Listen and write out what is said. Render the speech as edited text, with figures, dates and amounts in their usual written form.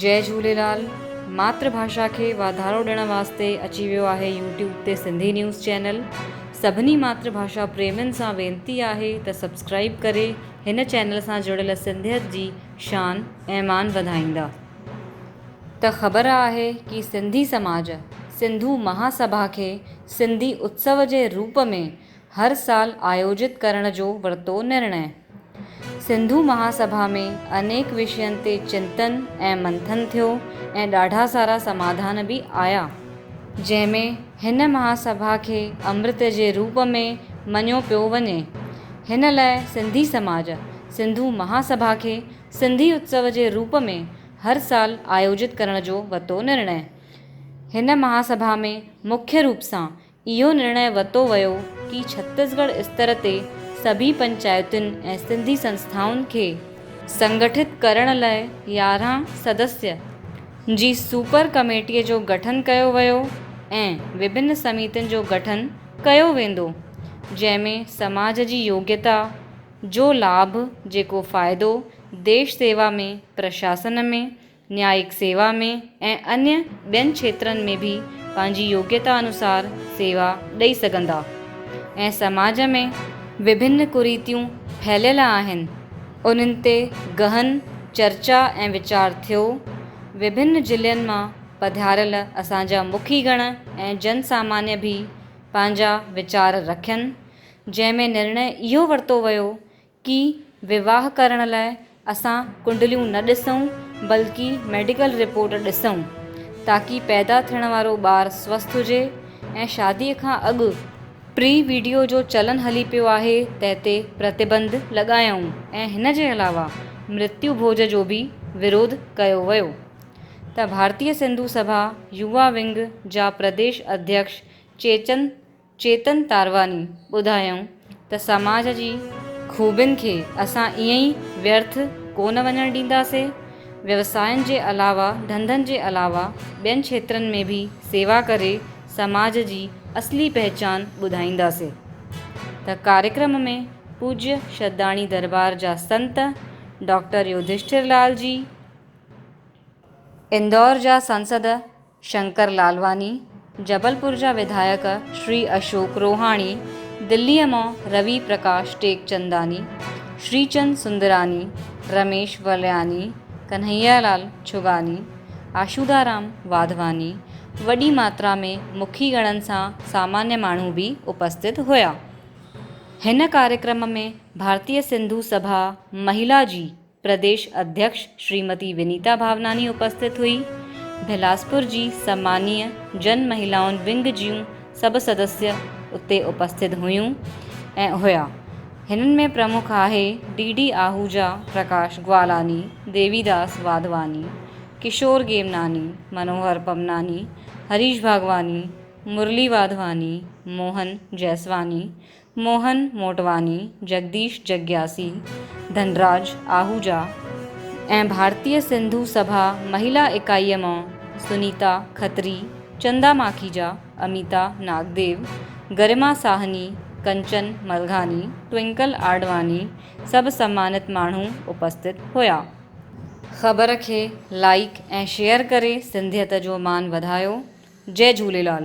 جئي جهوليلال ماتر ڀاشا کي واڌارو ڏيڻ واسطي اچي ويو آهي يوٽيوب تي سنڌي نيوز چينل سڀني ماتر ڀاشا پريمين سان وينتي آهي ته سبسڪرائيب ڪري هن چينل سان جڙيل سنڌيت جي شان ۽ مان وڌائيندا. ته خبر آهي ڪي سنڌي سماج سنڌو مها سڀا کي سنڌي اتسو جي روپ ۾ هر سال آيوجت ڪرڻ جو ورتو نرڻي. سنڌو مهاسڀا ۾ انيڪ وشين تي چنتن ۽ منٿن ٿيو ۽ ڏاڍا سارا سماڌان به آيا. جنهن ۾ هن مهاسڀا کي امرت جي روپ ۾ مڃيو پيو وڃي. هن لاء سنڌي سماج سنڌو مهاسڀا کي سنڌي اتسو جي روپ ۾ هر سال آيوجت ڪرڻ جو وتو نرڻي. هن مهاسڀا ۾ مکيه روپ سان اهو نرڻي وتو ويو ڪي ڇتيسڳڙهه استر تي سڀي پنچائتن ۽ سنڌي سنسٿائن کي سنگٺت ڪرڻ لئه 11 سدسيه جي سپر ڪميٽيء جو گٺن ڪيو ويو ۽ وڀن سميتين جو گٺن ڪيو ويندو جنهن ۾ سماج جي يوگيتا جو لاڀ جيڪو فائدو ديش سيوا ۾ پرشاسن ۾ نيائڪ سيوا ۾ ۽ انيه ٻين ڇيترن ۾ به پنهنجي يوگيتا انوسار سيوا ڏئي سگهندا ۽ سماج ۾ وڀن ڪريتيون ڦهليل آهن انهن تي گهن چرچا ۽ ويچار ٿيو. وڀن ضلعن مان پڌاريل اسان جا مکي گڻ ۽ جن سامانيه به پنهنجا ويچار رکين جنهن ۾ نرڻي اهو ورتو ويو ڪي وواهه ڪرڻ لاء اسان ڪنڊليون نه ڏسون بلڪه ميڊيڪل رپورٽ ڏسون تاڪي پيدا ٿيڻ وارو ٻار سوسٿ هجي ۽ شادي کان اڳ پري ويڊيو جو چلن هلي پيو آهي تنهن تي پرتبند لڳايائون ۽ هن جي علاوه مرتيو ڀوڄ جو به وروڌ ڪيو ويو ته ڀارتيه سنڌو سڀا يووا ونگ جا پرديش اڌيڪش چيچن چيتن تارواني ٻڌايائون ته سماج جي خوبين کي اسان ائين ئي ويرٿ ڪو نه وڃڻ ڏينداسي. ويوسائن جي علاوه ڌنڌن جي علاوه ٻين ڇيترن ۾ به سيوا ڪري سماج جي اصلي پهچان ٻڌائينداسي ته ڪاريڪرم ۾ پوڄيه شداڻي دربار جا سنت ڊاڪٽر يوڌشٺر لال جي، اندور جا سانسد شنڪر لالواني، جبلپور جا وڌايڪ شري اشوڪ روهاڻي، دليء مان روي پرڪاش ٽيڪچنداني، شريچند سندراني، رميش ولياني، ڪنهيا لال ڇگاني، آشودارام واڌواني، وڏي ماترا ۾ مکي گڻن سان سامانيه ماڻهو به اپسٿت هيا. هن ڪاريڪرم ۾ ڀارتيه سنڌو سڀا مهلا جي پرديش اڌيڪش شريمتي ونيتا ڀاوناني اپسٿت هئي. بلاسپور جي سمانيه جن مهلائن ونگ جون سڀ سدسيه اتي اپسٿت هيون ۽ هيا. هنن ۾ پرمک آهي ڊي ڊي آهوجا، پرڪاش گوالاني، ديويداس واڌواني، ڪشور گيمناني، منوهر پمناني، هريش ڀاڳواني، مرلي واڌواني، موهن جيسواني، موهن موٽواني، جگديش جگياسي، ڌنراج آهوجا ۽ ڀارتيه سنڌو سڀا مهلا اڪائيء مان سنيتا کتري، چندا ماکيجا، اميتا ناگديو، گرما ساهني، ڪنچن ملگهاني، ٽوئنڪل آڏواڻي سڀ سمانت ماڻهو اپسٿت هيا. خبر کي لائيڪ ۽ شيئر ڪري سنڌيت جو مان وڌايو. جئي جهوليلال.